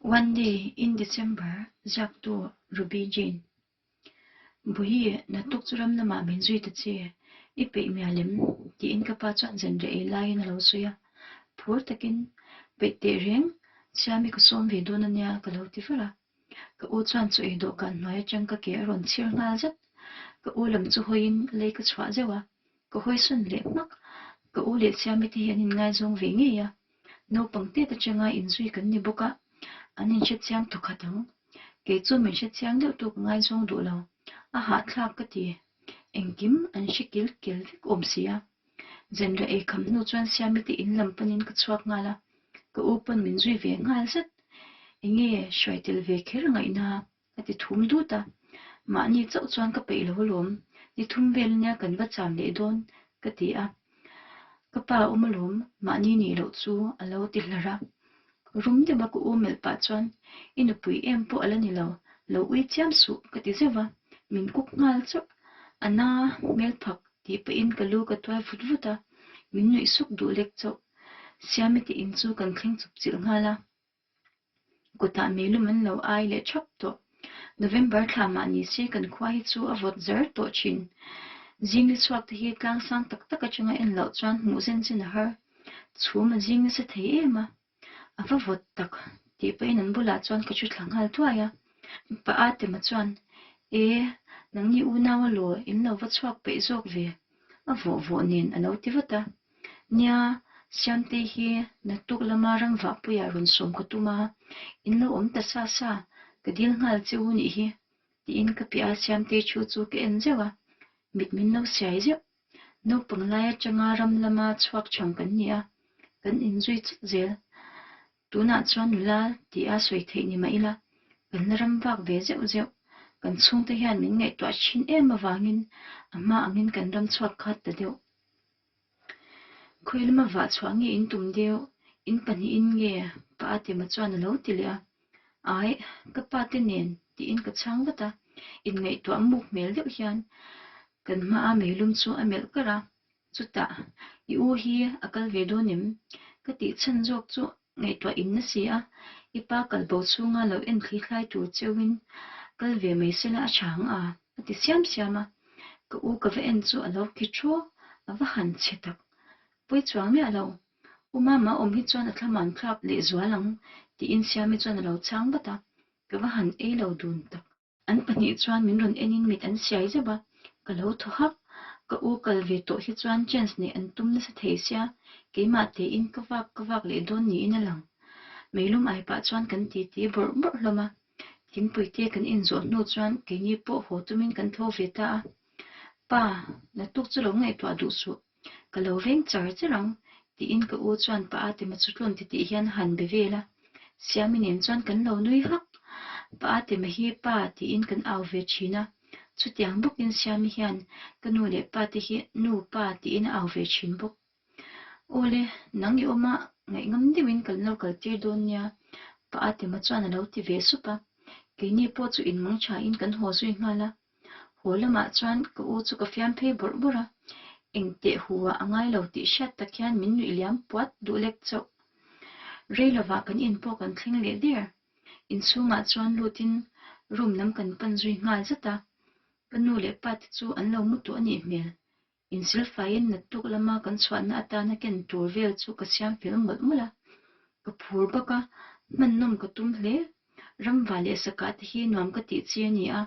One day in December ziaktu Ruby Jane. Buhi, naktuk chu ram lamah min zui ta che, i peih mial em? tiin ka pa chuan zanriah ei laiin a lo sawi a. Phur takin, Peih teh reng, Siami ka sawm ve dawn ania ka lo ti var a. Ka u chuan chaw ei dawhkan hnuai atang ka ke a rawn chhir nghal zat. Ka u lam chu hawiin lei ka chhuah zeuh a, ka hawisawn leh hmak. Ka u leh Siami te hi an inngaizawng ve ngei a, naupang tet atanga inzui kan ni bawk a, an inhrechiang thawkhat ang. Kei chu min hrechiang deuh tu ka ngaizawng duh lo, a hahthlak ka ti. Engkim an hre kil kel vek awm si a. Zanriah ei kham hnu chuan Siami te in lam panin ka chhuak nghal a, ka u pawn min zui ve nghal zat. Enge hruai tel ve kher ngaihna a ti thum dut a, mahni chauh chuan ka peih lo alawm, ni thum vel ania kan va cham leh dawn ka ti a, ka pa awm alawm mahni nih loh chu a lo ti hlar a, rum deuh a ka u melh pah chuan i nupui em pawh a la ni lo, lo ui chiam suh ka ti zeuh va, min kuk nghal chauh, a na hmel phak tih pahin ka lu ka tuai vut vut a, min nuih suk duh lek chauh. Siami te in chu kan thleng chawp chilh nghal a, kutah meilum an lo ai leh thap tawh. November thla mah ni se kan khua hi chu a vawt zar tawh thin. Zing ni chhuak te hi tlang sang tak tak atanga en loh chuan hmuh zen zen a har. Chhum a zing nasa thei em a, a va vawt tak tih pahin an bulah chuan ka thu thla nghal thuai a. Pa Atema chuan, E, nangni unau a law in lo va chhuak peih zawk ve, a vawh vawh nen a lo ti vat a. Nia, Siamtei hi naktuk lama ramvahpuiah rawn sawm ka tum a, in lo awm ta sa sa, ka dil nghal che u nih hi, tiin ka piah a Siamtei thu chu ka en zeuh a, mit min lo siai zeuh. Naupang lai atanga ram lama chhuak chhang kan ni a, kan inzui chut zel. Tunah chuan nula tia sawi theih ni mah ila, kan la ram vak ve zeuh zeuh. Kan chhungte hian min ngaihtuah thin em avangin a hma angin kan ram chhuak khat ta deuh. Khawi lama vah chhuah nge in tum deuh, in pahnihin nge pa a tema chuan a lo ti leh a. Ai, ka pa te nen tiin ka chhang vat a, inngaihtuah muk hmel deuh hian kan hmaa meilum chu a melh kar a. Chutah, i u hi a kal ve dawn em? Ka tih chhan zawk chu ngaihtuah in na si a, i pa kal bo chhunga lo en thli thlai tur cheuhin kal ve mai sela a tha ang a, a ti siam siam a. Ka u ka va en chu a lo khi thu, a va han chhe tak. Pawi chuang miah lo. U Mama awm hi chuan a thlamuan thlak lehzual ang, tiin Siami chuan a lo chhang vat a, ka va han ei lo dun tak. An pahnih chuan min rawn enin mit an siai zeuh a, ka lo thaw hak. Ka u kal ve tawh hi chuan chance neih an tum nasa thei sia, keimah tein ka vak ka vak leh dawn niin a lang. Meilum ai pah chuan kan titi bawrh bawrh hlawm a, thingpui te kan inzawh hnu chuan keini pawh haw tumin kan tho ve ta a. Pa, naktuk chu lo ngaihtuah duh suh. Ka lo veng char char ang, tiin ka u chuan pa Atima chu tlawn titih hian a han be vel a. Siami nen chuan kan lo nui hak. Pa Atima hi pa tiin kan au ve thin a, chutiang bawkin Siami hian ka nu leh pa te hi nu pa tiin a au ve thin bawk. Awle, nang i awm a, ngaihngam deuhin kan lo kal tir dawn nia, pa Atima chuan a lo ti ve sup a. Keini pawh chu inmang thain kan haw zui nghal a. Haw lamah chuan ka u chu ka fiam phei bawrh bawrh a, eng teh hu ah a ngai lo tih hriat tak hian min nuih liam puat duh lek chauh. Rei lovah kan in pawh kan thleng leh der. Inchhungah chuan lutin room lam kan pan zui nghal zat a, ka nu leh pa te chu an lo mu tawh a nih hmel. Insilfaiin naktuk lama kan chhuahna atana ken tur vel chu ka siam fel mawlh mawlh a, ka phur bawk a, hmannawm ka tum hle. Ramva leh sakah te hi nuam ka tih chi a ni a,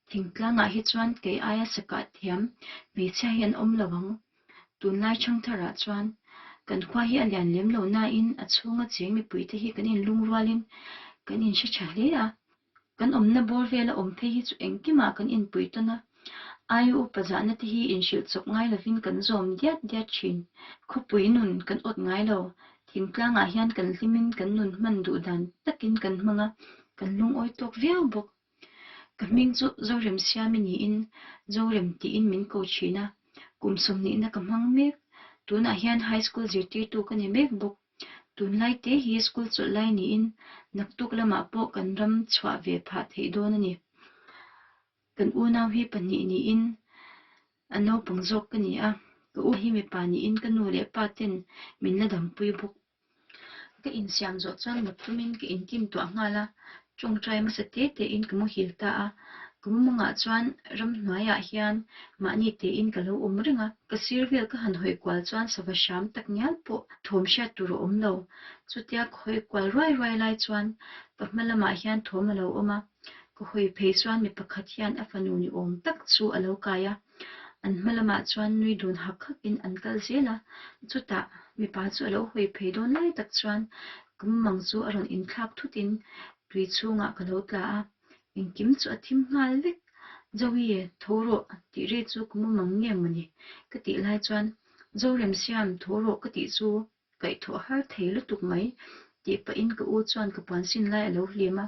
thingtlangah hi chuan kei aia sakah thiam hmeichhia hi an awm lo ang. Tunlai Thangtharah chuan kan khua hi a lian lem lo nain a chhunga cheng mipuite hi kan inlungrualin kan inhre tha hle a, Kan awmna bawr vela awm phei hi chu engkimah kan inpui tawn a, aia upa zahna te hi inhrilh chawp ngai lovin kan zawm diat diat thin. Khawpui nun kan awt ngai lo, thingtlangah hian kan hlimin kan nun hman duh dan takin kan hmang a, kan lungawi tawk viau bawk. Ka hming chu Zoremsiami niin Zorem tiin min ko thin a, kum sawmhnihna ka hmang mek. Tunah hian High School zirtirtu ka ni mek bawk. Tunlai te hi school chawlh lai niin naktuk lamah pawh kan ram chhuah ve phah theih dawn a ni. Kan unau hi pahnih niin a naupang zawk ka ni a, ka u hi mipa niin ka nu leh pa ten min la dampui bawk. Ka insiam zawh chuan mut tumin ka intin tuah nghal a, tawngtai hmasa te tein ka muhil ta a. Ka mumangah chuan ramhnuaiah hian mahni tein ka lo awm reng a, ka sir vel ka han hawi kual chuan sava hram tak ngial pawh thawm hriat tur a awm lo. Chutia ka hawi kual ruai ruai lai chuan ka hma lamah hian thawm a lo awm a, ka hawi phei chuan mi pakhat hian a fanu ni awm tak chu a lo kai a. An hma lamah chuan nui dun hak hakin an kal zel a, chutah mipa chu a lo hawi phei dawn lai tak chuan ka mumang chu a rawn inthlak thutin tui chhungah ka lo tla a, engkim chu a thim nghal vek. Zoe, tho rawh tih ri chu ka mumang nge mawni ka tih lai chuan Zoremsiam, tho rawh ka tih chu kaihthawh har thei lutuk mai tih pahin ka u chuan ka puan sin lai a lo hlim a,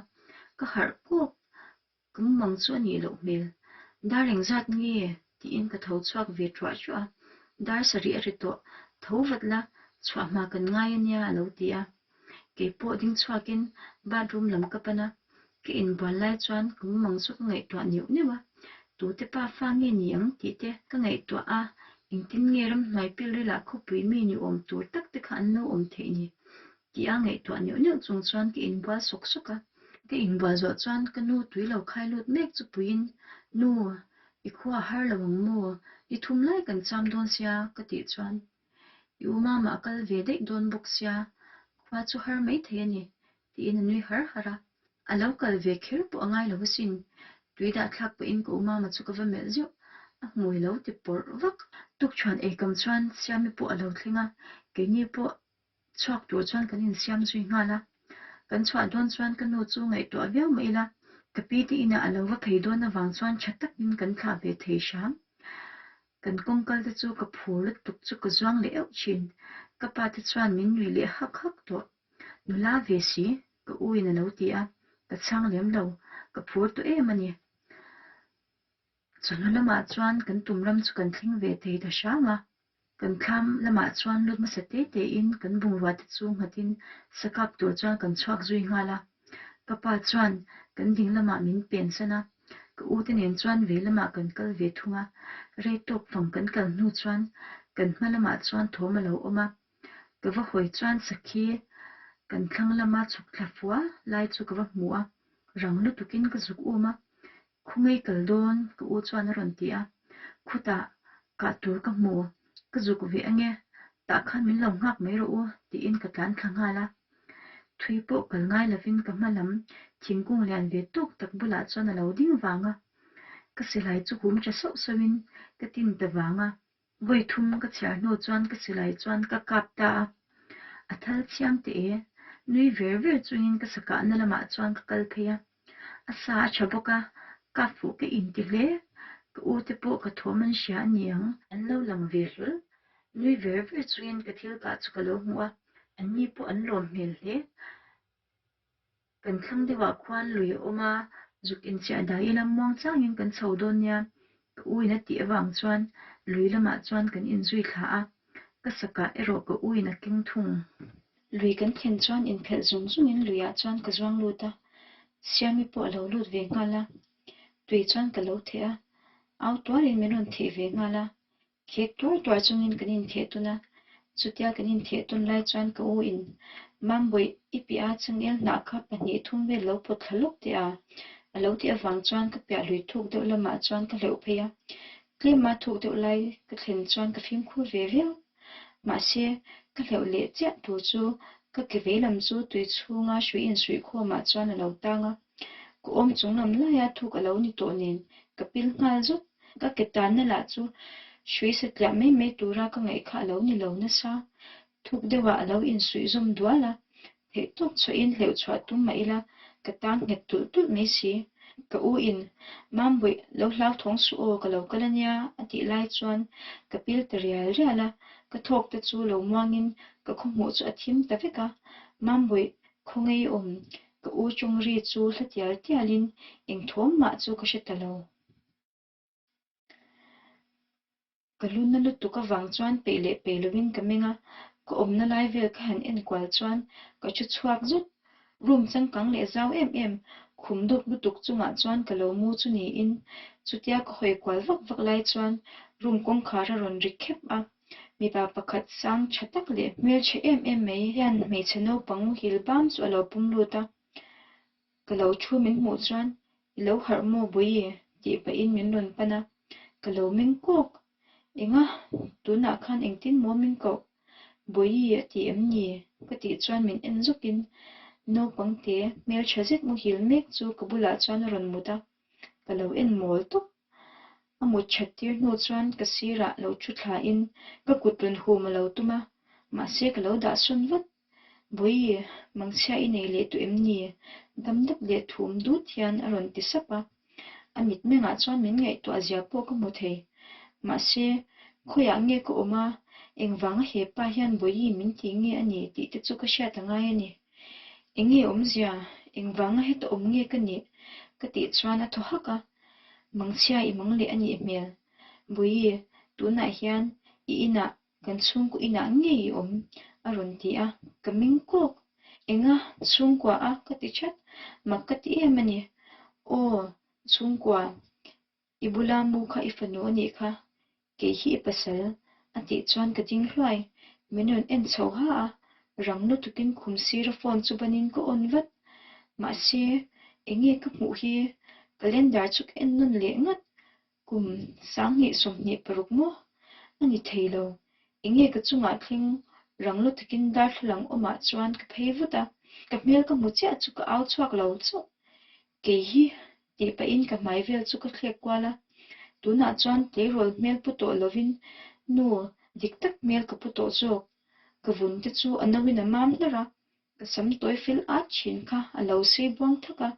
ka harh kawk. Ka mumang chu a nih loh hmel. Dar engzat nge? tiin ka tho chhuak ve ṭuah ṭuah a. Dar sarih a ri tawh. Tho vat la, chhuah hma kan ngai a nia a lo ti a. Kei pawh ding chhuakin bathroom lam ka pan a. Ka inbual lai chuan ka mumang chu ka ngaihtuah neuh neuh a. Tute pa fa nge ni ang tih te ka ngaihtuah a, engtin nge ramhnuai pilrilah khawpui mi ni awm tur tak te kha an lo awm theih ni? Tih a ngaihtuah neuh neuh chung chuan ka inbual sawk sawk a. Ka inbual zawh chuan ka nu tui lo khai lut mek chu puiin, Nu, i khua a har lo ang maw? Ni thum lai kan cham dawn sia ka tih chuan, I u mama a kal ve daih dawn bawk sia, khua chu har mai thei a ni, tiin a nui har har a. A lo kal ve kher pawh a ngai lo asin, tui dah thlak pahin ka u mama chu ka va melh zeuh, a hmui lo ti pawrh vak. Tukṭhuan eikam chuan Siami pawh a lo thleng a, keini pawh Chhuak tur chuan kan insiam zui nghal a, kan chhuah dawn chuan ka nu chu ngaihtuah viau mah ila, ka pi te inah a lo va phei dawn avang chuan tha takin kan thlah ve thei hram. Kan kawngkal te chu ka phur lutuk chu ka zuang leh euh thin, ka pa te chuan min nuih leh hak hak tawh. Nula ve si, ka u in a lo ti a, ka chhang lem lo, ka phur tawh em a ni. Chawhnu lamah chuan kan tum ram chu kan thleng ve thei ta hram a. Kan thlam lamah chuan lut hmasa te tein kan bungrua te chu nghatin sa kap tur chuan kan chhuak zui nghal a. Ka pa chuan kan ding lamah min pen san a, ka u te nen chuan vei lamah kan kal ve thung a. Rei tawk fang kan kal hnu chuan kan hma lamah chuan thawm a lo awm a. Ka va hawi chuan sakhi kan thlang lama chhuk thla fua lai chu ka va hmu a, rang lutukin ka zuk um a. Khungei kal dawn ka u chuan a rawn ti a, khutah kah tur ka hmu, ka zuk ve ange, tah khan min lo nghak mai rawh u tiin ka tlan thla nghal a. Thui pawh kal ngai lovin ka hma lam thingkung lian ve tawk tak bulah chuan a lo ding vang a, ka silai chu hum tha sauh sauhin ka tin ta vang a. Vawi thum ka chhiar hnu chuan ka silai chuan ka kap ta a, a thal chiang teh e. Nui ver ver chungin ka sakahna lamah chuan ka kal phei a, a sa a tha bawk a, kap fuh ka inti hle. Ka u te pawh ka thawm an hria a ni ang. An lo lang ve hlawl. Nui ver ver chungin ka thil kah chu ka lo hmu a, anni pawh an lawm hmel hle. Kan thlang deuhah khuan lui a awm a, zuk inchiah dai ila muang changin kan chho dawn nia, ka u in a tih avang chuan lui lamah chuan kan inzui thla a, ka sakah erawh ka u in a keng thung. Lui kan thlen chuan inphelh zung zungin luiah chuan ka zuang lut a, Siami pawh a lo lut ve nghal a, tui chuan ka lo theh a, au tuarin min rawn theh ve nghal a, Khek tuar tuar chungin kan intheh tawn a, chutia kan intheh tawn lai chuan ka u in, Mambawih, i piah a changel hnah kha pahnih thum vel lo pawt thla lawk teh a, a lo tih avang chuan ka piah lui thuk deuh lamah chuan ka hleuh phei a, tlema thuk deuh lai ka thlen chuan ka fimkhur ve viau. Mahse, ka hleuh leh chiah tur chu ka ke vei lam chu tui chhunga hrui insuihkhawmah chuan a lo tang a, ka awm chung lam laia thuk a lo ni tawh nen ka pil nghal zut. Ka ke tanna lah chu hrui satliah mai mai tura ka ngaih kha a lo ni lo nasa. Thuk deuhah a lo insuih zawm dual a, theih tawk chhuahin hleuh chhuah tum mah ila ka tang nghet tulh tulh mai si. Ka u in, Mambuih, lo hlauthawng suh aw, ka lo kal a nia, a tih lai chuan ka pil ta rial rial a, ka thawk te chu lo muangin ka khawhmuh chu a thim ta vek a. Mambuih, khawngaih awm, ka u tawng ri chu hla tial tialin eng thawm mah chu ka hre ta lo. Ka lu na lutuk avang chuan peih leh peih lovin ka meng a, ka awmna lai vel ka han en kual chuan ka thu chhuak zut. Room changkang leh zau em em, khum dawp lutuk chungah chuan ka lo mu chu niin, chutia ka hawi kual vak vak lai chuan room kawngkhar a rawn ri khep a. Mipa pakhat sang tha tak leh hmeltha em em mai hian hmeichhe naupang muhil bam chu a lo pum lut a. Ka lo thu min hmuh chuan i lo harh maw Bawihi tih pahin min rawn pan a, ka lo meng kawk. Enga, tunah khan engtin maw min koh? Bawihi a ti em ni? Ka tih chuan min en zawkin naupang te hmeltha zet muhil mek chu ka bulah chuan a rawn mut a, ka lo en mawl tawp. A mut that tir hnu chuan ka sirah lo thu thlain ka kut rawn hum a lo tum a, mahse ka lo dah sawn vat. Bawihi, mangchhia i nei leh tawh em ni? Dam dap leh thum dut hian a rawn ti sap a. A mitmengah chuan min ngaihtuah zia pawh ka hmu thei. Mahse, khawiah nge ka awm a, engvanga he pa hian Bawihi min ti nge a ni tih te chu ka hriat a ngai a ni. Enge awmzia, engvanga heta awm nge ka nih? Ka tih chuan a thaw hak a. Mangchhia i mang leh a nih hmel. Bawihi, tunah hian i inah Kan chhungkaw inah ngei i awm? a rawn ti a, ka meng kawk. Enga chhungkua a? ka ti chat. Mak ka ti em a ni. Aw, chhungkua, i bula mu kha i fanu a nih kha, kei hi i pasal, a tih chuan ka ding hluai. Min rawn en chho ha a, rang lutukin khum sira phone chu banin ka on vat. Mahse, enge ka hmuh hi? Calendar chu ka en nawn leh ngat. Kum 2026 maw? A ni thei lo. Enge ka chungah thleng rang lutakin darthlalang awmah chuan ka phei vut a, ka hmel ka hmu chiah chu ka au chhuak lo chauh. Kei hi tih pahin ka hmai vel chu ka thlek kual a, tunah chuan tleirawl hmel pu tawh lovin nu dik tak hmel ka pu tawh zawk. Ka vun te chu a nauin a mam hlar a, Ka sam tawi fel at thin kha a lo sei buang thak a,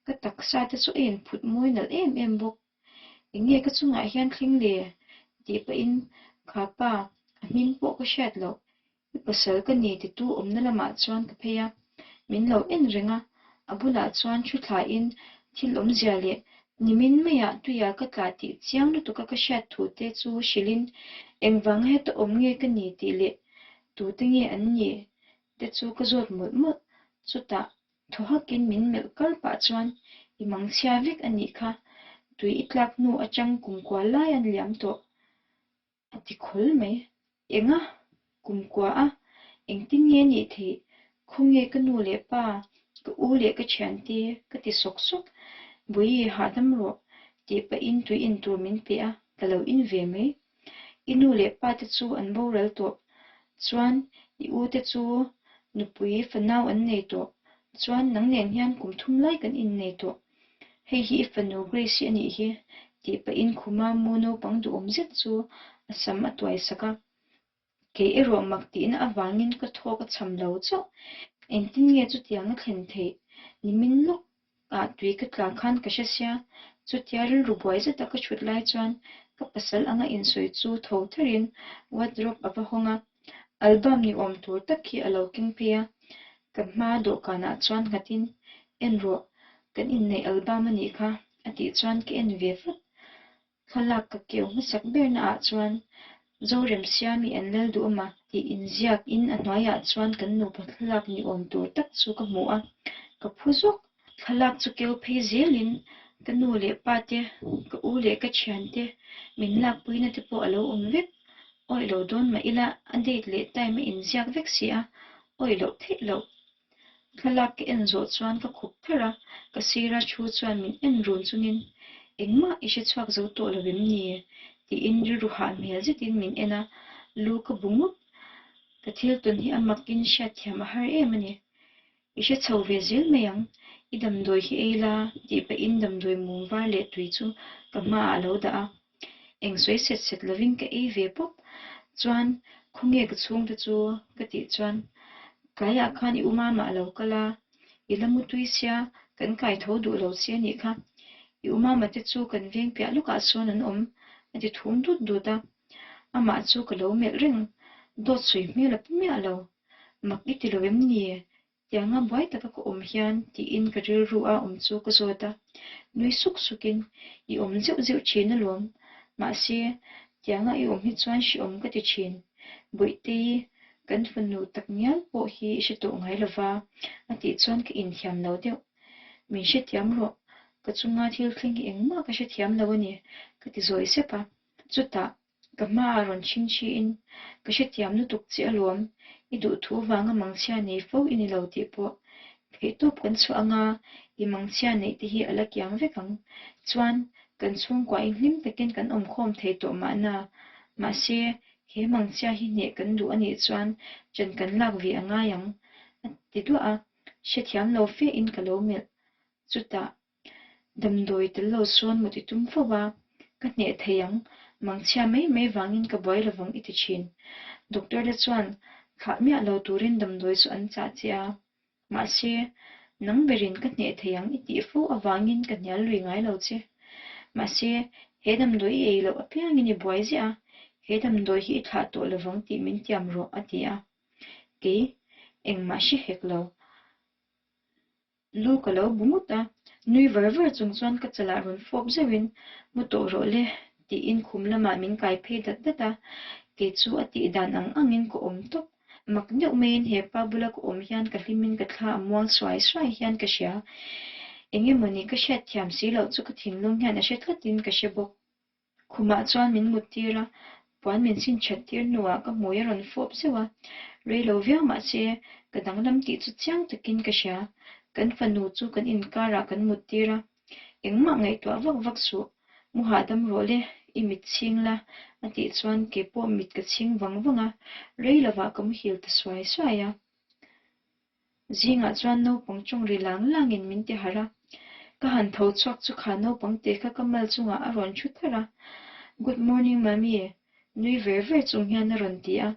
ka taksa te chu a inphut mawi nalh em em bawk. Eng nge ka chungah hian thleng le? tih pahin kha pa, a hming pawh ka hriat loh, i pasal ka ni titu awmna lamah chuan ka phei a, min lo en reng a, a bulah chuan thu thlain thil awmzia leh nimin maiah tuia ka tla tih chiang lutuka ka hriat thu te chu hrilhin engvanga heta awm nge ka ni tih leh tute nge an nih te chu ka zawt mawlh mawlh. Chutah thaw hakin min melh kar pah chuan, I mangchhia vek a nih kha, tui i tlak hnu atang kumkua lai an liam tawh, a ti khawl mai. Enga? Kumkua a? Engtin nge nih theih? Khawnge ka nu leh pa, ka u leh ka thiante? ka ti sawk sawk. Bawihi hahdam rawh, tih pahin tui in tur min pe a, ka lo in ve mai. I nu leh pa te chu an boral tawh. Chuan i u te chu nupui fanau an nei tawh. Chuan nang nen hian kum thum lai kan innei tawh. Hei hi i fanu Grace-i a nih hi, tih pahin khuma mu naupang duhawm zet chu a sam a tuai sak a. Kei erawh mak tihna avangin ka thawk a cham lo chauh. Engtin nge chutiang a thlen theih? Nimin lawk ah tui ka tla khan ka hre sia, chutia rilru buai zeta ka thut lai chuan ka pasal anga insawi chu tho tharin wardrobe a va hawng a, album ni awm tur tak hi a lo keng phei a, ka hma dawhkanah chuan nghatin, En rawh, kan inneih album a nih kha, a tih chuan ka en ve vat. Thlalak ka keu hmasak berna ah chuan Zoremsiami an lal duh awm a tih inziak in a hnuaiah chuan kan nupa thlalak ni awm tur tak chu ka hmu a, ka phu zawk. Thlalak chu keu phei zelin ka nu leh pa te, ka u leh ka thian te min lakpuina te pawh a lo awm vek. Awih lo dawn mah ila a date leh time a inziak vek si a, awih loh theih loh. Thlalak ka en zawh chuan ka khup tharh a, ka sira thu chuan min en run chungin, Engmah i hre chhuak zo tawh lo em ni? tiin rilru hah hmel zetin min en a, lu ka bu ngawt. Ka thil tawn hi a makin hriatthiam a har em a ni. I hre chho ve zel mai ang, i damdawi hi ei la, tih pahin damdawi mum var leh tui chu ka hmaah a lo dah a. Eng sawi set set lovin ka ei ve pawp. Chuan, khawnge ka chhungte chu? ka tih chuan, Tlaiah khan i u mama a lo kal a, i la mu tui sia, kan kai tho duh lo che a nih kha. I u mama te chu kan veng piah lawkah sawn an awm, a ti thum dut dut a. Amah chu ka lo melh reng, dawt sawi hmel a pu miah lo. Mak i ti lo em ni? Tianga buai taka ka awm hian tiin ka rilru a awm chu ka zawt a, nui suk sukin, I awm zeuh zeuh thin alawm, mahse, tianga i awm hi chuan hreawm ka ti thin. Bawihtei, kan fanu tak ngial pawh hi i hre tawh ngai lova, a tih chuan ka inthiam lo deuh. Min hrethiam rawh, ka chunga thil thleng hi engmah ka hrethiam lo a ni, ka ti zawi sep a. Chutah. Ka hmaah rawn chhingchhiin, Ka hrethiam lutuk che alawm, i duhthu vanga mangchhia nei fo i ni lo tih pawh theihtawp kan chhuah anga i mangchhia neih te hi a la kiang vek ang. Chuan, kan chhungkuain hlim takin kan awmkhawm thei tawh mahna. Mahse, he mangchhia hi hneh kan duh a nih chuan ṭan kan lak ve a ngai ang, a ti duah a. Hrethiam lo fe in ka lo melh. Chutah, Damdawi tel lo sawn mut i tum fo va, ka hneh thei ang, mangchhia mai mai vangin ka buai lovang i ti thin. Doctor te chuan thlah miah lo turin damdawi chu an chah che a. Mahse, nang berin ka hneh thei ang i tih fo avangin ka hnial lui ngai lo che. Mahse, he damdawi i ei loh apiangin i buai ziah a, he damdawi hi i thlah tawh lovang tih min tiam rawh, a ti a. Kei, engmah hre hek lo. Lu ka lo bu ngut a, nui var var chung chuan ka chalah rawn fawp zeuhin, Mu tawh rawh le, tiin khum lamah min kai phei dat dat a, kei chu a tih dan ang angin ka awm tawp. Mak deuh maiin he pa bula ka awm hian ka hlimin ka thla a muang suai suai hian ka hria. Eng emawni ka hriatthiam si loh chu ka thinlung hian a hre tlatin ka hre bawk. Khumah chuan min mut tir a, puan min sin that tir hnuah ka hmui a rawn fawp zeuh a, rei lo viau mah se ka danglam tih chu chiang takin ka hria. Kan fanu chu kan inkarah kan mut tir a, engmah ngaihtuah vak vak suh, mu hahdam rawh le, i mit chhing la a tih chuan kei pawh mit ka chhing vang vang a, rei lovah ka muhil ta suai suai a. Zingah chuan naupang tawng ri lang langin min ti harh a, ka han tho chhuak chu kha naupang te kha ka mal chungah a rawn thu tharh a, Good morning mummy nui ver ver chung hian a rawn ti a,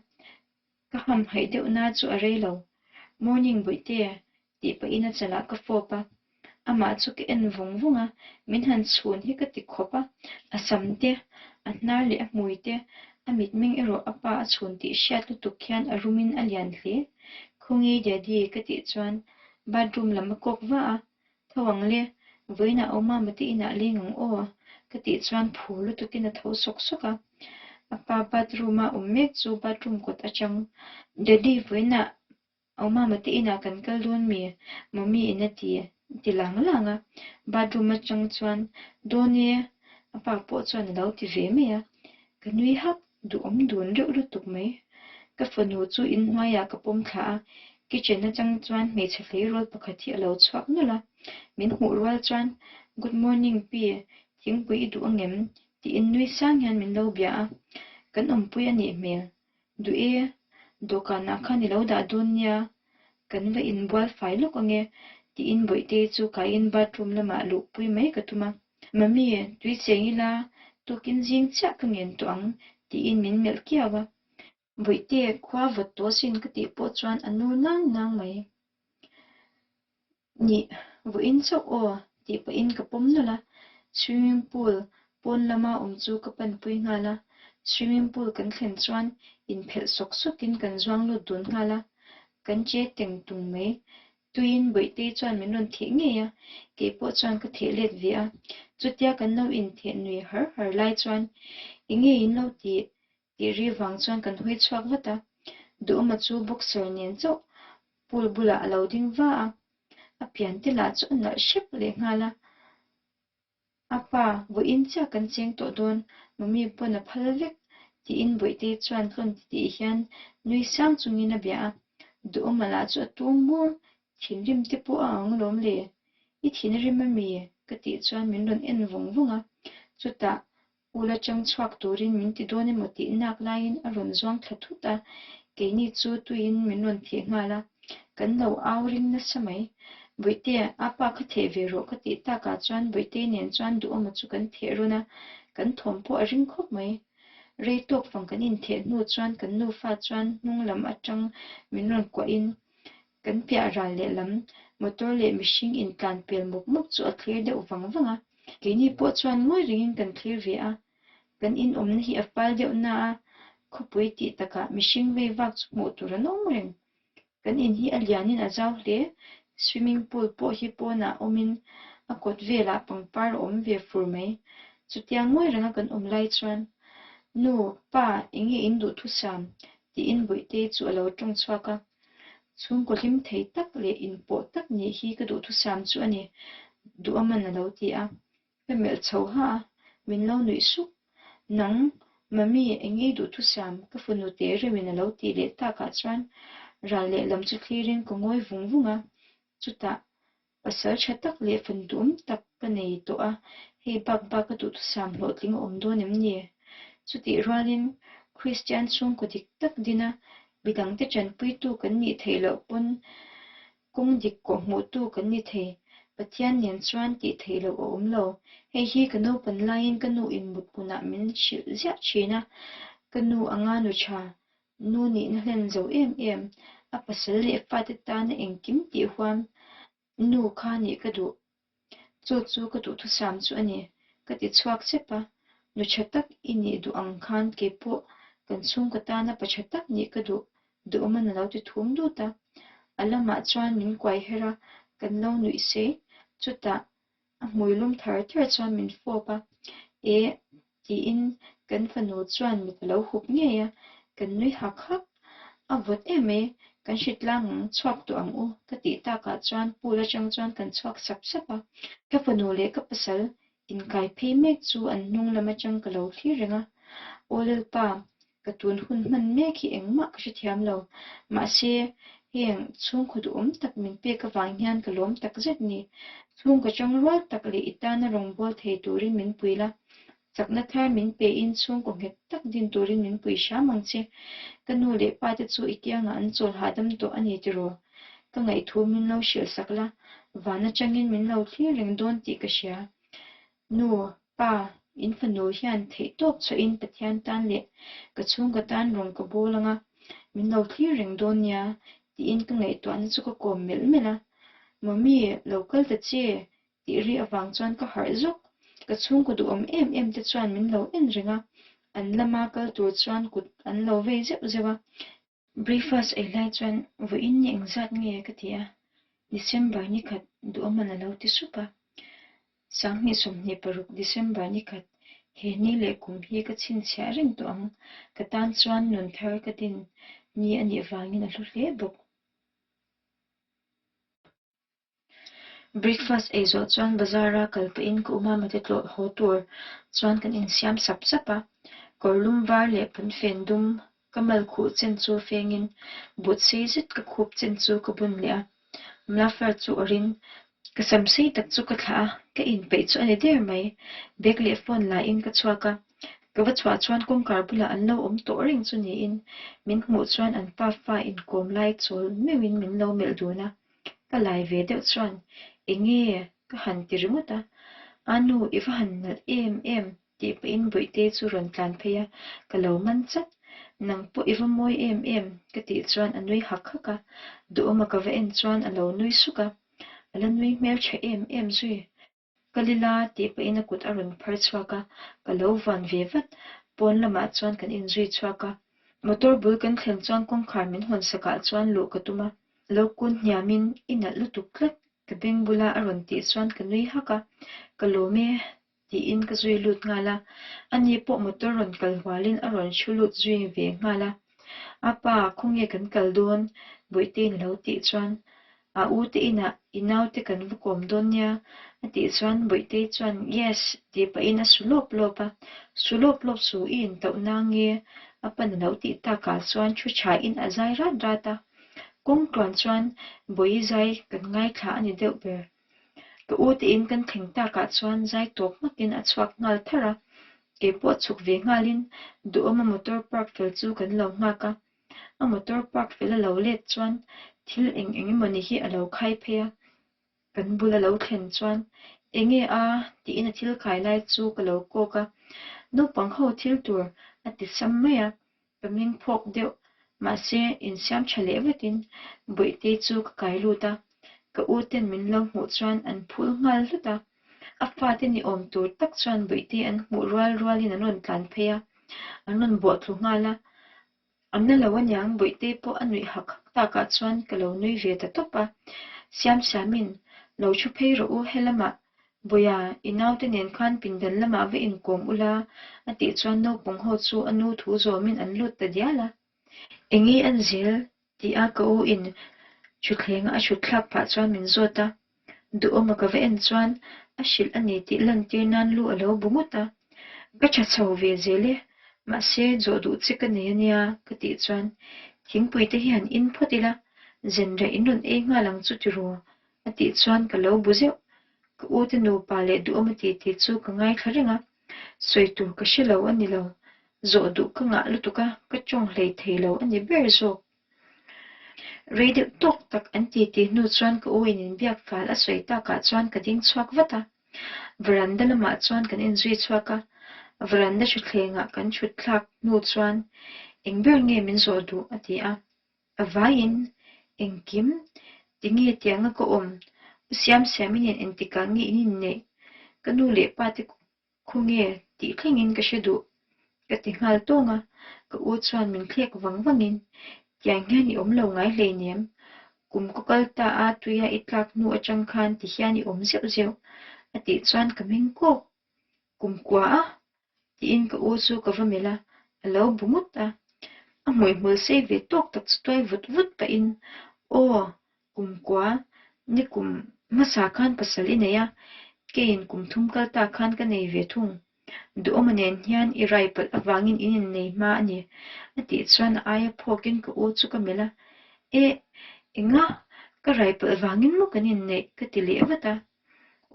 ka hamhaih deuh na chu a rei lo. Morning bawihte tih pahin a chalah ka fawp a, Amah chu ka en vawng vawng a, min han chhun hi ka ti khawp a, a sam te, a hnar leh a hmui te, a mitmeng erawh a pa a chhun tih hriat lutuk hian a rumin a lian hle. Khawngi Daddy ka tih chuan bathroom lam a kawk va a, Tho ang le, vawiinah aw mama te inah leng ang aw ka tih chuan phur lutukin a tho sawk sawk a, a pa bathroom a awm mek chu bathroom kawt atang Daddy vawiinah Aw mama te inah kan kal dawn mi? Mummy in a ti ti lang lang a, bathroom atang chuan Dawn e a pa pawh chuan a lo ti ve mai a, ka nui hak duhawm dun reuh lutuk mai. Ka fanu chu inhnuaiah ka pawm thla a, kitchen atang chuan hmeichhe hleirawl pakhat hi a lo chhuak nawlh a, min hmuh rual chuan Good morning pi, thingpui i duh angem? tiin nui sang hian min lo bia a, kan awmpui a nih hmel. Duh e, dawhkanah khan i lo dah dawn nia, kan va inbual fai lawk ange, tiin Bawihtei chu kaiin bathroom lamah luhpui mai ka tum a. Mummy, tui cheng ila, tukin zing chiah ka ngen tawh ang, tiin min melh kiau a. Bawihte, khua vawt tawh sin ka tih pawh chuan a nur nang nang mai. Nih, vawiin chauh aw, tih pahin ka pawm nawlh a, swimming pool pawn lama awm chu ka panpui nghal a, swimming pool kan thlen chuan inphelh sawk sawkin kan zuang lut dun nghal a, kan che teng tung mai. Tuiin Bawihtei chuan min rawn theh ngei a, kei pawh chuan ka theh let ve a, chutia kan lo intheh nui har har lai chuan enge in lo tih tih ri vang chuan kan hawi chhuak vat a, Duhawma chu boxer nen chauh pool bulah a lo ding va a, a pian te lah chu a nalh hrep leh nghal a. A pa, vawiin chiah kan cheng tawh dawn, mummy pawn a phal vek, tiin Bawihtei chuan tlawn ti tih hian nui sang chungin a bia a. Duhawma lah chu a tung bur, thinrim te pawh a ang lawm le. I thinrim a mi? ka tih chuan min rawn en vawng vawng a, chutah U la chang chhuak turin min ti dawn emaw tih nak laiin a rawn zuang thla thut a, keini chu tuiin min rawn theh nghal a, kan lo au ring nasa mai. Bawihte, a pa kha theh ve rawh ka tih takah chuan Bawihtei nen chuan duhawma chu kan theh rawn a, kan thawm pawh a ring khawp mai. Rei tawk fang kan intheh hnu chuan kan nufa chuan hnung lam atang min rawn kuahin kan piah ral lehlam motor leh mihring intlan pel mup mup chu a thlir deuh vang vang a. Keini pawh chuan ngawi rengin kan thlir ve a, kan inawmna hi a fal deuh na a, khawpui tih takah mihring vei vak chu hmuh tur an awm reng. Kan in hi a lianin a zau hle, swimming pool pawh hi pawnah awmin a kawt velah pangpar a awm ve fur mai. Chutia ngawi renga kan awm lai chuan, Nu, pa, enge in duhthusam? tiin Bawihtei chu a lo tawng chhuak a. Chhungkaw hlim thei tak leh inpawh tak nih hi ka duhthusam chu a ni, Duhaman a lo ti a. Ka melh chho ha a, min lo nuih suk. Nang, Mummy, eng nge i duhthusam? Ka fanu teh reuhin a lo tih leh takah chuan ral lehlam chu thlirin ka ngawi vung vung a. Chutah, pasal tha tak leh fanu duhawm tak ka nei tawh a, hei bak bak ka duhthusam hlawhtling a awm dawn em ni? Chutih rualin Kristian chhungkaw dik tak dina midangte tanpuitu kan nih theih loh pawn kawng dik kawhhmuhtu kan ni thei. Pathian nen chuan tih theih loh a awm lo. Hei hi ka naupan laiin ka nu in mut hmunah min hrilh ziah thin a, ka nu anga nu tha, nu nihna hlen zo em em, a pasal leh fate tana engkim tih huam nu kha nih ka duh. Chu chu ka duhthusam chu a ni. Ka ti chhuak chep a, nu tha tak i nih duh ang khan kei pawh kan chhungkaw tana pa tha tak nih ka duh, duhawman a lo ti thum dut a. A lamah chuan min kuai her a, kan lo nuih sei. Chutah a hmui lum thar thar chuan min fawp a, E tiin kan fanu chuan mit a lo hup ngei a, kan nui hak hak. A vawt em mai, kan hritlang ang, chhuak tawh ang u ka tih takah chuan pool atang chuan kan chhuak sap sap a. Ka fanu leh ka pasal inkai phei mek chu an hnung lam atang ka lo thlir reng a, Aw Lalpa, Ka tun hun hman mek hi engmah ka hrethiam lo. Mahse, heng chhungkaw duhawm tak min pek avang hian ka lawm tak zet ni. Chhungkaw tangrual tak leh i tana rawngbâwl thei turin min pui la. Chakna thar min pein chhungkaw nghet tak din turin min pui hram ang che. Ka nu leh pa te chu i kiangah an chawl hahdam tawh a ni tiraw? Ka ngaihthu min lo hrilh sak la, van atangin min lo thlir reng dawn tih ka hria. Nu, pa, in fanu hian theihtawp chhuahin Pathian tan leh ka chhungkaw tan rawn ka bawl ang a, min lo thlir reng dawn nia, tiin ka ngaihtuahna chu ka kawm melh melh a. Mummy, lo kal ta che, tih ri avang chuan ka harh zawk. Ka chhungkaw duhawm em em te chuan min lo en reng a, an lama kal tur chuan kut an lo vei zeuh zeuh a. Breakfast ei lai chuan vawiin ni engzat nge ka ti a, December ni khat duhawman a lo ti sup a. 2026 December ni khat he ni leh kum hi ka chhinchhiah reng tawh ang, ka tan chuan nun thar ka din ni a nih vangin a hlu hle bawk. Breakfast ei zawh chuan bazar a kal pahin ka u mama te tlawh haw tur chuan kan insiam sap sap a, kawr lum var leh pawnfen dum ka mal khuh chen chu fengin but sei zet ka khup chen chu ka bun leh a, muffler chu awrhin ka sam sei tak chu ka thlah a, ka inpeih chu a ni der mai, bag leh phone la in ka chhuak a, ka va chhuah chuan kawngkhar bulah an lo awm tawh reng chu niin min hmuh chuan an pa fa inkawm lai chawl meuhin min lo melh dun a. Ka lai ve deuh chuan enge ka han ti ringawt a, a nu i va han nalh em em tih pahin Bawihtei chu rawn tlan phei a, ka lo man chat. Nang pawh i va mawi em em ka tih chuan a nui hak hak a, duhawma ka va en chuan a lo nui suk a, a la nui hmeltha em em zui. Ka lila tih pahin a kut a rawn phar chhuak a, ka lo van ve vat. Pawn lamah chuan kan inzui chhuak a. Motor bul kan thlen chuan kawngkhar min hawn sakah chuan luh ka tum a. Lo kun hniamin i nalh lutuk tlat ka beng bula a rawn tih chuan ka nui hak a, ka lawm e tiin ka zui lut nghal a. Ani pawh motor rawn kal hualin a rawn chhu lut zui ve nghal a. A pa, khawnge kan kal dawn? Bawihtei'n a lo tih chuan A u te inah i naute kan va kawm dawn nia a tih chuan Bawihtei chuan Yes tih pahin a su lawp lawp a, su lawp lawp su i intauh na nge a pan a lo tih takah chuan thu thain a zai rat rat a, kawng tluan chuan Bawihi zai kan ngaithla a ni deuh ber. Ka u te in kan thleng takah chuan zai tawp hmakin a chhuak nghal tharh a, keipawh chhuk ve nghalin Duhawma motor park fel chu kan lo nghak a. A motor park fel a lo let chuan thil eng eng emawni hi a lo khai phei a, kan bul a lo thlen chuan Enge a? tiin a thil khai lai chu ka lo kawk a, naupang ho thil tur a ti sam mai a, ka meng phawk deuh, mahse insiam tha leh vatin Bawihtei chu ka kai lut a, ka u ten min lo hmuh chuan an phul nghal hlut a, a fate ni awm tur tak chuan Bawihtei an hmuh rual rualin an rawn tlan phei a, an rawn bawhthlu nghal a, An na lo aniang Bawihtei pawh a nuih hak hak takah chuan ka lo nui ve ta tawp a. Siam siamin, Lo thu phei rawh u helamah, Bawiha, i naute nen khan pindan lamah va inkawm ula a tih chuan naupang ho chu a nu thu zawmin an lut ta dial a. Enge an zel tih a ka u in thutthleng a thut thlak phah chuan min zawt a. Duhawma ka va en chuan a hrilh a ni tih lantir nan lu a lo bu ngawt a. Ka tha chho ve zel e. Mahse, zawh duh che ka nei ania ka tih chuan thingpui te hi han in phawt ila, zenreh in rawn ei nghal ang chu tiraw a tih chuan ka lo bu zeuh. Ka u te nupa leh duhawm a tih tih chu ka ngaithla reng a, sawi tur ka hre lo a ni lo. Zawh duh ka ngah lutuk a, ka tawng hlei thei lo a ni ber zawk. Rei deuh tawk tak an ti tih hnu chuan ka u in inbiak fal a sawi takah chuan ka ding chhuak vat a. Veranda lamah chuan kan inzui chhuak a, veranda thutthlengah kan thut thlak hnu chuan eng ber nge min zawh duh a ti a. A vaiin engkim tinge tianga ka awm, u Siamsiami nen engtikah nge in inneih? Ka nu leh pa te Khawnge tih thlengin ka hre duh ka ti nghal tawng a, ka u chuan min thlek vang vangin, Tiang hian i awm lo ngai hleinem, kum kaw kal ta a tuia i tlak hnu atang khan ti hian i awm zeuh zeuh a tih chuan ka meng kawk. Kum kua a? tiin ka u chu ka va melh a, a lo bu ngut a. A hmuihmul sei ve tawk tak chu tuai vut vut pahin, Aw, Kum kua, ni kum hmasa khan pasal i nei a, keiin kum thum kal ta khan ka nei ve thung. Duhawma nen hian i rai palh avangin in innei hma a ni, a tih chuan a aia phawkin ka u chu ka melh a, Eh, enga? Ka rai palh vangin maw kan inneih? ka ti leh vat a.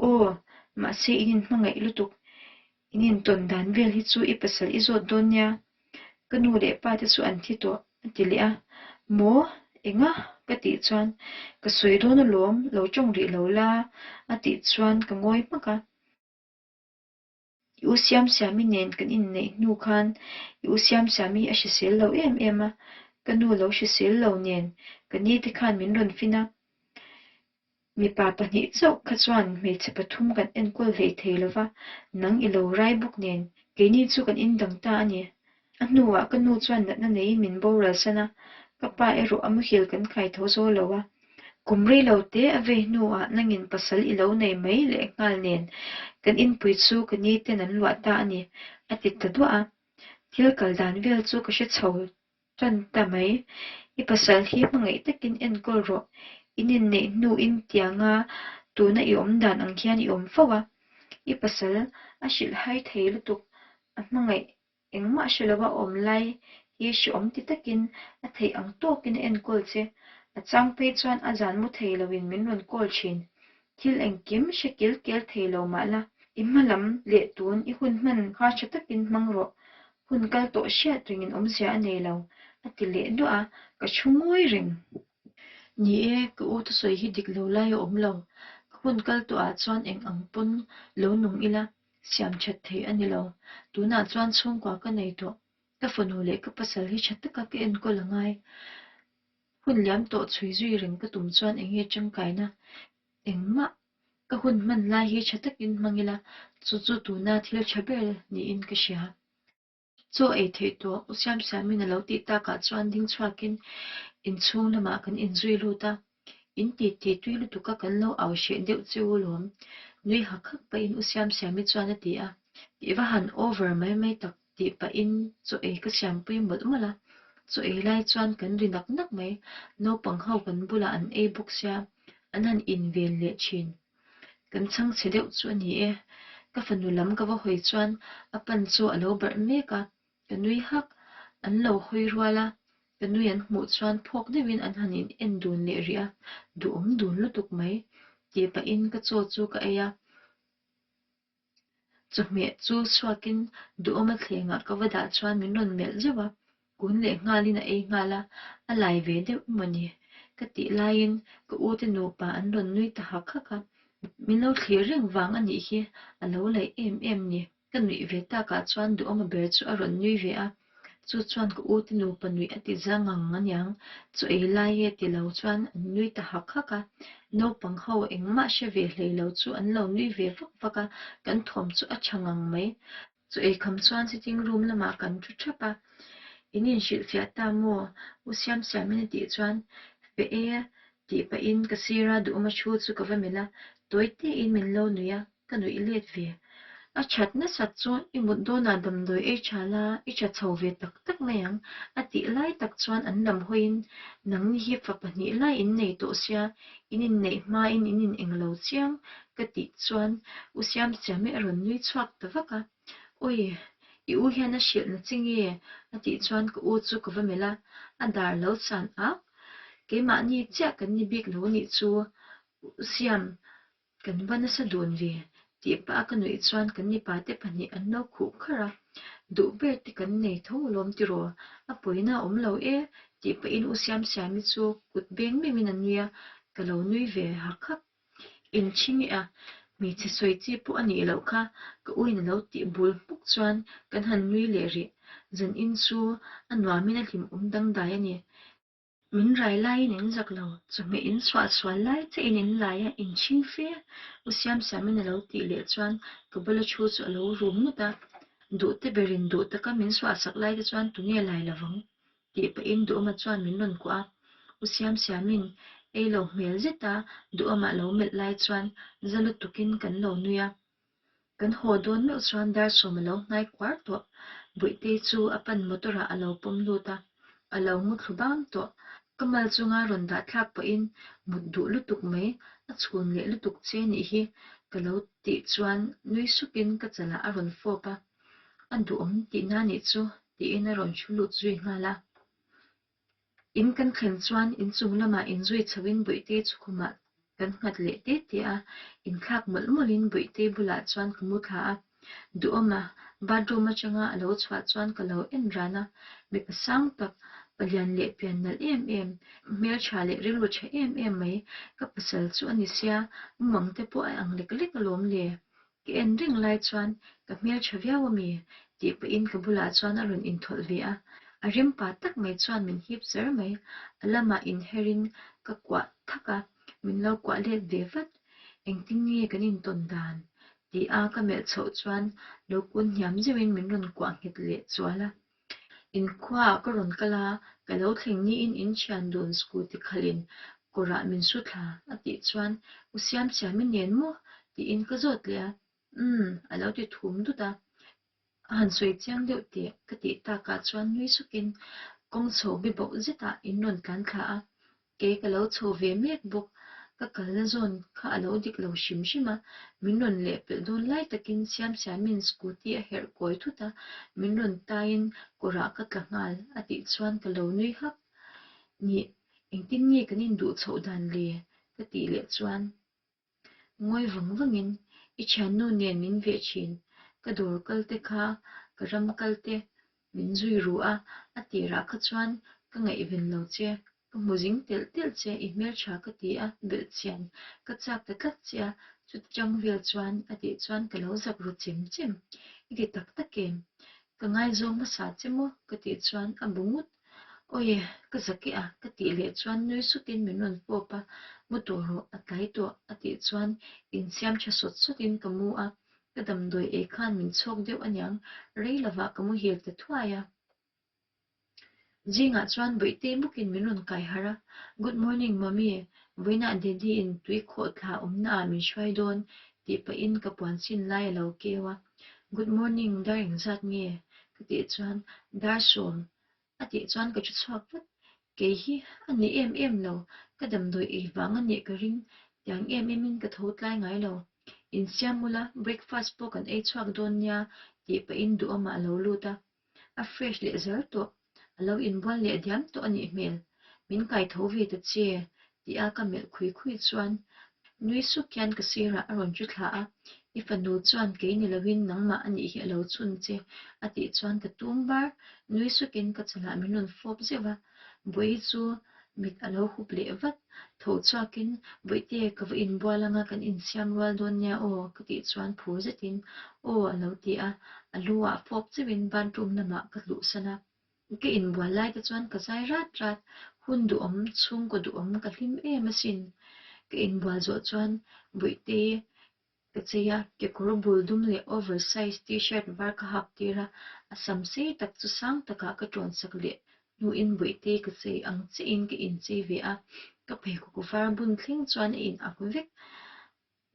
Aw, mahse in inhmangaih lutuk, In intawn dan vel hi chu i pasal i zawt dawn nia, ka nu leh pa te chu an thi tawh, a ti leh a. Maw? Enga? ka tih chuan, Ka sawi dawn alawm, lo tawng rih lo la, a tih chuan ka ngawi hmak a. I u Siamsiami nen kan inneih hnu khan i u Siamsiami hi a hrisel lo em em a, ka nu lo hrisel lo nen ka ni te khan min rawn fin a. Mipa pahnih chauh kha chuan hmeichhe pathum kan enkawl hlei thei lo va, nang i lo rai bawk nen keini chu kan indang ta a ni. A hnuah ka nu chuan natna neiin min boral san a, ka pa erawh a muhil kan khai tho zo lo a. Kum rei lo te a vei hnuah nangin pasal i lo nei mai leh nghal nen kan inpui chu ka ni ten an luah ta a ni, a ti ta duah a. Thil kal dan vel chu ka hre chho Tan ta mai, i pasal hi hmangaih takin enkawl rawh. In inneih hnuin tianga tuna i awm dan ang hian i awm fo a. I pasal a hrilh hai thei lutuk, a hmangaih engmah hre lova awm lai hi hreawm ti takin a theih ang tawkin a enkawl che. A chang phei chuan a zan mu thei loin min rawn call thin. Thil engkim hre kel kel thei lo mah la, i hma lam leh tun i hun hman kha tha takin hmang rawh. Hun kal tawh hriat rengin awmzia a nei lo, a ti leh duah a, ka thu ngawi reng. Ni e, ka u thusawi hi dik lo lai a awm lo. Ka hun kal tawhah chuan eng ang pawn lo nung ila, siam that thei a ni lo. Tunah chuan chhungkua ka nei tawh. Ka fanu leh ka pasal hi tha taka ka enkawl a ngai. Hun liam tawh chhui zui reng ka tum chuan eng nge tangkaina? Engmah ka hun hman lai hi tha takin hmang ila, chu chu tuna thil tha ber niin ka hria. Chaw ei theih tawh U Siamsiamin a lo tih takah chuan ding chhuakin inchhung lamah kan inzui lut a, in ti ti tui lutuka kan lo au hreh deuh che u lawm, nui hak hak pahin U Siamsiami chuan a ti a, i va han over mai mai tak. Tih pahin chaw ei ka siampui mawlh mawlh a, chaw ei lai chuan kan ri nak nak mai, naupang ho kan bulah an ei bawk sia, an han in vel leh thin. Kan chhang chhe deuh chu a ni e, ka fanu lam ka va hawi chuan a pan chaw a lo barh mek a, ka nui hak, an lo hawi rual a, ka nui an hmuh chuan phawk deuhin an han in en dun leh rih a, duhawm dun lutuk mai, tih pahin ka chaw chu ka ei a. Chawhmeh chu chhuakin duhawma thlengah ka va dah chuan min rawn melh zeuh a, kun leh nghalin a ei nghal a, a lai ve deuh emaw ni? Ka tih laiin ka u te nupa an rawn nui ta hak hak a, min lo thlir reng vang a nih hi a lo laih em em ni. Ka nuih ve takah chuan duhawma ber chu a rawn nui ve a, Chu chuan ka u te nupa nuih a ti za ngang aniang, chaw ei lai e ti lo chuan an nui ta hak hak a. Naupang ho engmah hre ve hlei lo chu an lo nui ve vak vak a, kan thawm chu a tha ngang mai. Chaw ei kham chuan sitting room lamah kan thu thap a, In inhrilhfiah ta maw? U Siamsiamin a tih chuan, Fe e tih pahin ka sira duhawma thu chu ka va melh a, tawi tein min lo nuih a. Ka nuih let ve. A that nasat chu i mut dawnah damdawi ei tha la, i tha chho ve tak tak mai ang, a tih lai tak chuan an lam hawiin, Nangni hi fa pahnih lai in nei tawh sia, in inneih hmain in in englo chiang, ka tih chuan U Siamsiami a rawn nui chhuak ta vak a. Awi! I u hian a hrilh na che nge? a tih chuan ka u chu ka va melh a, a dar lo san ak. Keimahni chiah kan ni bik lo nih chu U Siam, kan va nasa dun ve tih pah a ka nuih chuan kan mipa te pahnih an lo khuh kharh a, duh ber te kan nei tho alawm tiraw, a pawina a awm lo e tih pahin U Siamsiami chu kut beng meuhin a nui a, ka lo nui ve hak hak. Inchhing e a, hmeichhe sawi chi pawh a nih loh kha ka uin a lo tih bul hmuk chuan kan han nui leh rih. Zanin chu a nuamin a hlimawm dangdai a ni. Min rai laiin in zak lo, chawhmeh in chhuah sual lai che in in lai a, in chhing fe U Siamsiamin a lo tih leh chuan ka bula thu chu a lo rum ngut a. Duhte berin duh taka min chhuah sak lai te chuan tunge lai lovang tih pahin Duhawma chuan min rawn kuah a. U Siamsiamin ei lo hmel zet a Duhawma lo melh lai chuan za lutukin kan lo nui a. Kan haw dawn meuh chuan dar sawm a lo hnai kuar tawh. Buihtei chu a pan motor ah a lo pawm lut a, a lo mu thlu bam tawh. Ka mal chunga rawn dah thlak pawhin mut duh lutuk mai, a chhun leh lutuk che nih hi ka lo tih chuan nui sukin ka chalah a rawn fawp a, a duhawm tihna nih chu tiin a rawn thu lut zui nghal a. In kan thlen chuan inchung lamah inzui chhoin Buihtei chu khumah kan nghat leh te te a, inthlak mawlh mawlhin Buihtei bulah chuan ka mu thla a. Duhawma bathroom atanga a lo chhuah chuan ka lo en ran a, mipa sang tak, palian leh pian nalh em em, hmeltha leh rilru tha em em mai ka pasal chu a ni sia, mumang te pawh a ang lek lek alawm le. Ka en reng lai chuan ka hmel tha viau a mi? tih pahin ka bulah chuan a rawn inthawlh ve a, a rim pa tak mai chuan min hip zar mai. A lamah inherin ka kuah thak a, min lo kuah let ve vat. Engtin nge kan intawn dan? tih a ka melh chhoh chuan lo kun hniam zeuhin min rawn kuah nghet leh chual a. Inkhuaah ka rawn kal a, ka lo thleng niin in thian dun scooty khalhin kawrah min su thla a tih chuan U Siamsiami nen maw? tiin ka zawt leh a, Umm a lo ti thum dut a, a han sawi chiang deuh teh ka tih takah chuan nui sukin kawng chho bi bauh zetah in rawn tlan thla a, Kei ka lo chho ve mek bawk, ka kalna zawn kha a lo dik lo hrim hrim a, min rawn leh pelh dawn lai takin Siamsiamin scooty a herh kawi thut a, min rawn taiin kawrah ka tla nghal a tih chuan ka lo nui hak. Nih, engtin nge kan induh chhoh dan le? ka tih leh chuan. Ngawi vang vangin, I thiannu nen min veh thin, ka dawr kal te kha, ka ram kal te min zui ru a, a tirah kha chuan ka ngaihven lo che, ka hmu zing telh telh che, i hmeltha ka ti a, belh chian ka chak ta tlat che a, chutiang vel chuan a tih chuan ka lo zak ru chem chem, I ti tak tak em? Ka ngaizawng hmasa che maw? ka tih chuan a bu ngut. Awi, ka zak e a, ka tih leh chuan nui sutin min rawn fawp a, mu tawh rawh, a tlai tawh, a tih chuan insiam tha sawt sawtin ka mu a, ka damdawi ei khan min chhawk deuh aniang, rei lovah ka muhil ta thuai a. Zingah chuan Bawihte bawkin min rawn kai harh a, Good morning mummy, vawiinah Daddy in tui khawh thla awmna ah min hruai dawn, tih pahin ka puan sin lai a lo keu a, Good morning, dar engzat nge? ka tih chuan dar sawm a tih chuan ka thu chhuak vat. Kei hi a ni em em lo, ka damdawi ei vang a nih ka ring, tiang em em in ka tho tlai ngai lo. Insiam ula, breakfast pawh kan ei chhuak dawn nia tih pahin duhawmah a lo lut a. A fresh leh zel tawh, a lo inbual leh diam tawh a nih hmel. Min kai tho ve ta che, tih a ka melh khui khui chuan nui suk hian ka sirah a rawn chu thla a, I fanu chuan kei ni loin nangmah a nih hi a lo chhun che, a tih chuan ka tum var. Nui sukin ka chalah min rawn fawp zeuh a, Bawihi chu mit a lo hup leh vat. Tho chhuakin, Bawihte, ka va inbual anga kan insiam rual dawn nia aw, ka tih chuan phur zetin, Aw, a lo ti a, a lu ah fawp zeuhin bathroom lamah ka luhsan a. Ka inbual lai te chuan ka zai rat rat, hun duhawm, chhungkaw duhawm ka hlim em asin. Ka inbual zawh chuan Bawihte Ka chei a, kekawr bul dum leh over size t-shirt var ka hak tir a, a sam sei tak chu sang takah ka ṭawn sak leh hnuin Bawihte ka chei ang chiahin ka inchei ve a, ka pheikhawk var bun thleng chuan a in ak vek.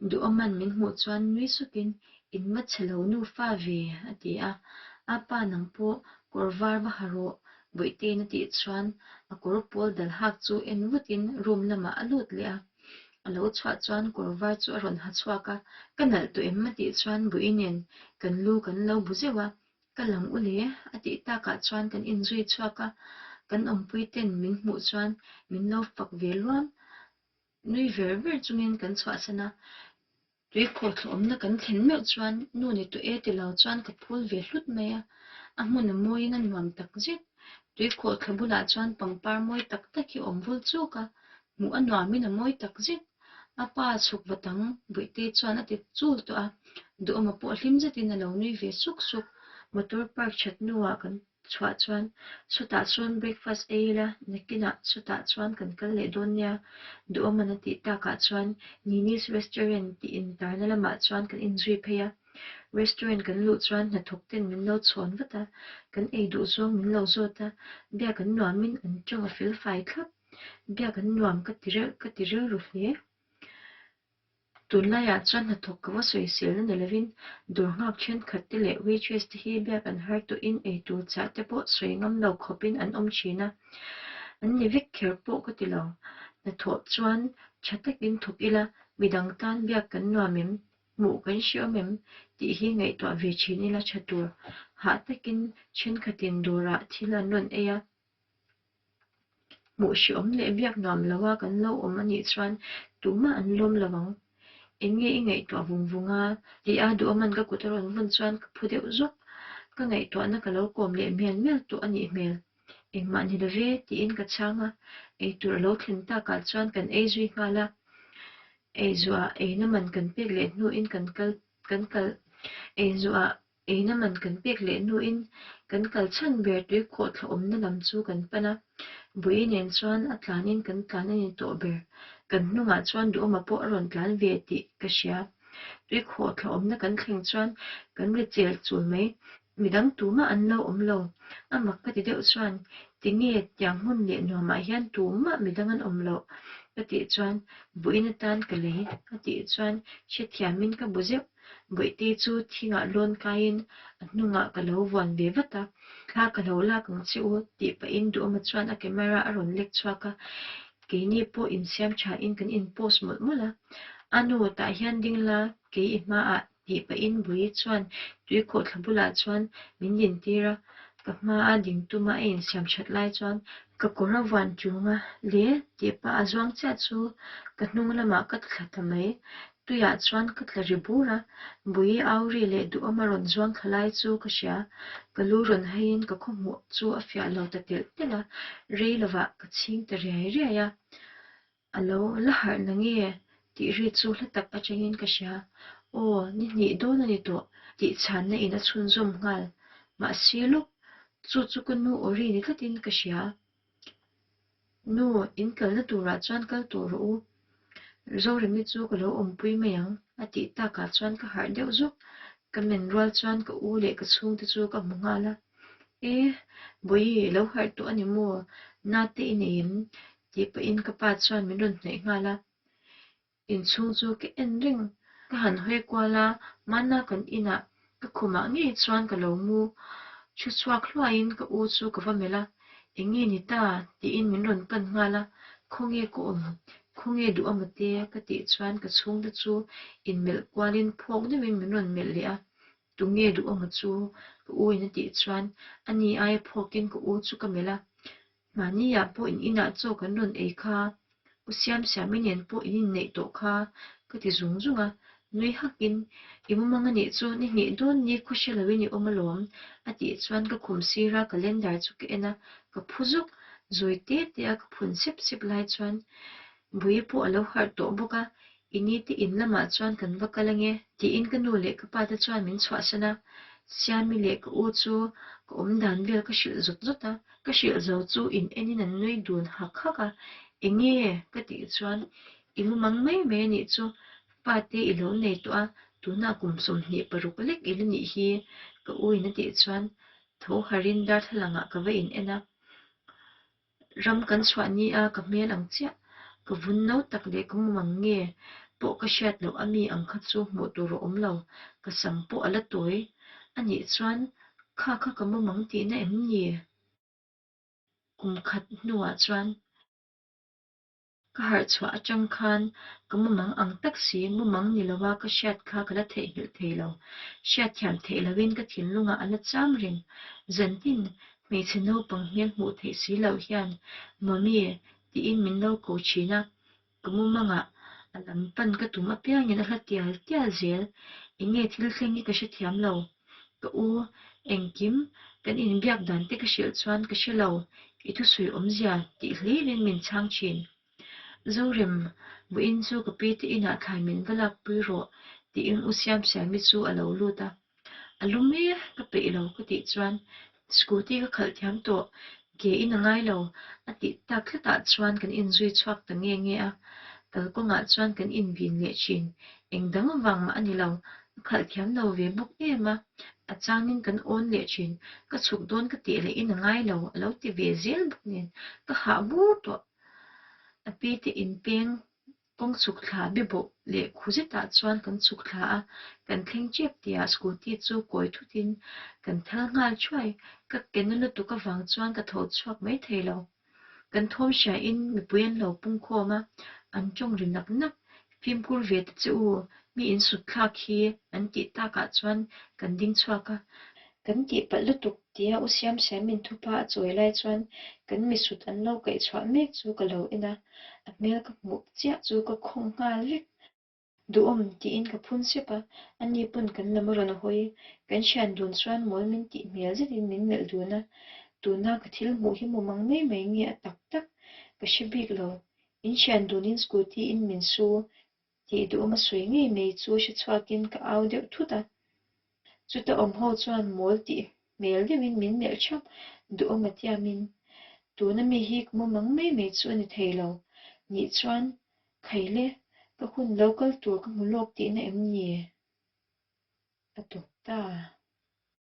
Duhawman min hmuh chuan nui sukin, In va chhe lo nufa ve, a ti a. A pa nang pawh kawr var va ha rawh, Bawihtein a tih chuan a kawr pawl dal hak chu en vutin room lamah a lut leh a. A lo chhuah chuan kawr var chu a rawn ha chhuak a, ka nalh tawh em a tih chuan Buih nen kan lu kan lo bu zeuh a. Ka lang u le, a tih takah chuan kan inzui chhuak a, kan awmpui ten min hmuh chuan min lo fak ve luam. Nui ver ver chungin kan chhuahsan a, tui khawhthlawhawmna kan thlen meuh chuan nu ni tawh e ti lo chuan ka phul ve hlut mai a, a hmun a mawiin a nuam tak zet. Tui khawhthla bulah chuan pangpar mawi tak tak hi a awm vul chuk a, hmuh a nuamin a mawi tak zet. A pa chhuk va tang Buihtei chuan a ti chul tawh a, Duhawma pawh hlim zetin a lo nui ve suk suk. Motor park that hnuah kan chhuah chuan chutah chuan breakfast ei ila, nakinah chutah chuan kan kal leh dawn nia, Duhawma'n a tih takah chuan Nini's Restaurant tih intarna lamah chuan kan inzui phei a. Restaurant kan luh chuan hnathawk ten min lo chhawn vat a, kan ei duh zawng min lo zawt a, biak an nuamin an tawng a fel fai thlap. Biak an nuam ka ti reuh ka ti rilru hle. Tunlaiah chuan hnathawk ka va sawiselna ni lovin dawr nghak thenkhat te leh waitress te hi biak an har tawhin eitur chah te pawh sawi ngam lo khawpin an awm thin a. An ni vek kher pawh ka ti lo. Hnathawh chuan tha takin thawk ila midang tan biak kan nuam em? Hmuh kan hre awm em? tih hi ngaihtuah ve thin ila tha tur. Hah takin thenkhatin dawrah thil an rawn ei a. Hmuh hreawm leh biak nuam lo a kan lo awm a nih chuan tumah an lawm lo ang. Eng nge i ngaihtuah vung vung a? Ti a duhawman ka kut a rawn vun chuan ka phu deuh zawk. Ka ngaihtuahna ka lo kawm leh mial mial tawh a nih hmel. Engmah ni lo ve tiin ka chhang a, eitur a lo thlen takah chuan kan ei zui nghal a. Eizuah eina man kan pek leh hnuin kan kal kan kal eizuah Eina man kan pek leh hnuin kan kal chhan ber tui khawhthla awmna lam chu kan pan a, Buii nen chuan a tlanin kan tlan a ni tawh ber. Kan hnungah chuan Duhawma pawh a rawn tlan ve tih ka hria. Tui khawhthla awmna kan thleng chuan kan ri chel chul mai. Midang tumah an lo awm lo. A mak ka ti deuh chuan, Tinge tiang hmun leh nuamah hian tumah midang an awm loh? ka tih chuan, Buiin atan ka lei a tih chuan hrethiamin ka bu zeuh. Bawihte chu thingah lawn kaiin a hnungah ka lo vuan ve vat a, thla ka lo lak ang che u tih pahin Duhawma chuan a camera a rawn lek chhuak a, keini pawh insiam thain kan in post mawlh mawlh a. A nu tah hian ding la, kei i hmaah tih pahin Bui chuan tuikhawh thla bulah chuan min din tir a, ka hmaa ding tuma a insiam that lai chuan ka kawr a vuan ṭung a, le tih pah a zuang chiah chu ka hnung lamah ka thla ta mai. Tuiah chuan ka tla ri bur a, Bui Auri leh Duhawma rawn zuang thla lai chu ka hria. Ka lu rawn haiin ka khawhmuh chu a fiah lo ta telh telh a, rei lovah ka chhing ta riai riai a. A lo la harh na nge tih ri chu hla tak atangin ka hria. Aw, ni hnih dawn a ni tawh tih chhanna in a chhunzawm nghal. Mahse lawk, chu chu ka nu aw ri ni tlatin ka hria. Nu, in kalna turah chuan kal tawh rawh u. Zoremi chu ka lo awmpui mai ang, a tih takah chuan ka harh deuh zawk. Ka men rual chuan ka u leh ka chhungte chu ka hmu nghal a. E, Bawihi, i lo harh tawh a ni maw? Nate i nei em? tih pahin ka pa chuan min rawn hnaih nghal a. Inchhung chu ka en reng. Ka han hawi kual a, hmanna kan inah ka khumah ngei chuan ka lo mu. Thu chhuak hluaiin ka u chu ka va melh a, Eng nge ni ta? tiin min rawn pan nghal a, Khawnge ka awm? Khawnge duh a mate? ka tih chuan ka chhungte chu inmelh kualin phawk deuhin min rawn melh leh a, Tunge duh a maw chu? ka u in a tih chuan ani aia phawkin ka u chu ka melh a, Mahniah pawh in inah chaw kan rawn ei kha, U Siamsiami nen pawh in inneih tawh kha, ka ti zung zung a. Nui hakin, I mumang a nih chu, ni hnih dawn ni khaw hre loin i awm alawm, a tih chuan ka khum sir a, calendar chu ka en a, ka phu zuk. Zawi te te a ka phun sep sep lai chuan Bui pawh a lo harh tawh bawk a, I ni te in lamah chuan kan va kal ange, tiin ka nu leh ka pa te chuan min chhuahsan a. Siami leh ka u chu ka awm dan vel ka hrilh zawt zawt a, ka hrilh zo chu in enin an nui dun hak hak a. Enge? ka tih chuan, I mumang mai mai a nih chu, pa te i lo nei tawh a, tunah kum 26 lek i la nih hi, ka u in a tih chuan tho harin darthlalangah ka va in en a. Ram kan chhuah ni a ka hmel ang chiah, ka vun no tak leh ka mumang nge pawh ka hriat loh a mi ang kha chu hmuh tur a awm lo, ka sam pawh a la tawi a nih chuan kha kha ka mumang tihna em ni? Kum khat hnuah chuan. Ka. Ka harh chhuah atang khan ka mumang ang tak si, mumang ni lova ka hriat kha ka la theihnghilh thei lo. Hriatthiam theih loin ka thinlungah a la cham reng. Zantin hmeichhe naupang hmel hmuh theih si loh hian Mummy tiin min lo ko thin a, ka mumangah a lam pan ka tum apiangin a hla tial tial zel. Enge thil thleng hi ka hrethiam lo. Ka u, engkim kan inbiak dan te ka hrilh chuan ka hre lo, i thusawi awmzia tih hlirin min chhang thin. Zorem, vawiin chu ka pi te inah thlai min va lakpui rawh tiin U Siamsiami chu a lo lut a. A lum e, ka peih lo ka tih chuan scooty ka khalh thiam tawh, ke in a ngai lo a tih tak tlatah chuan kan inzui chhuak ta nge nge a. Kalkawngah chuan kan inbin leh thin, eng dang vang mah a ni lo, a khalh thiam lo ve bawk em a, a changin kan awn leh thin, ka chhuk dawn ka tih leh in a ngai lo a lo ti ve zel bawk nen ka hah bur tawh. A pi te inpeng Kawng chhuk thla bibawh leh khu zetah chuan kan chhuk thla a, kan thleng tep tihah scooty chu kawi thutin kan thal nghal thuai. Ka ke na lutuk avang chuan ka tho chhuak mai thei lo. Kan thawm hriain mipui an lo pung khawm a, an tawng ri nak nak. Fimkhur ve ta che u, mi insut thlak hi an tih takah chuan kan ding chhuak a. Kan tihpalh lutuk tia U Siamsiamin thupa a chawi lai chuan kan misut an lo kaih chhuah mek chu ka lo en a, a hmel ka hmuh chiah chu ka khawng nghal vek. Duhawm tiin ka phun sep a, ani pawn kan lam a rawn hawi. Kan hrian dun chuan mawl min tih hmel zetin min melh dun a, tuna ka thil hmuh hi mumang mai mai nge a tak tak ka hre bik lo. In hrian dunin scooty in min su tih duhawm a sawi ngei mai chu hre chhuakin ka au deuh thut a. Chuta awm ho chuan mawl tih hmel deuhin min melh thap duhawm a tiamin, Tuna mi hi ka mumang mai mai chu a ni thei lo. Nih chuan, Khaile, ka hun lo kal tur ka hmu lawk tihna em ni? A tawp ta.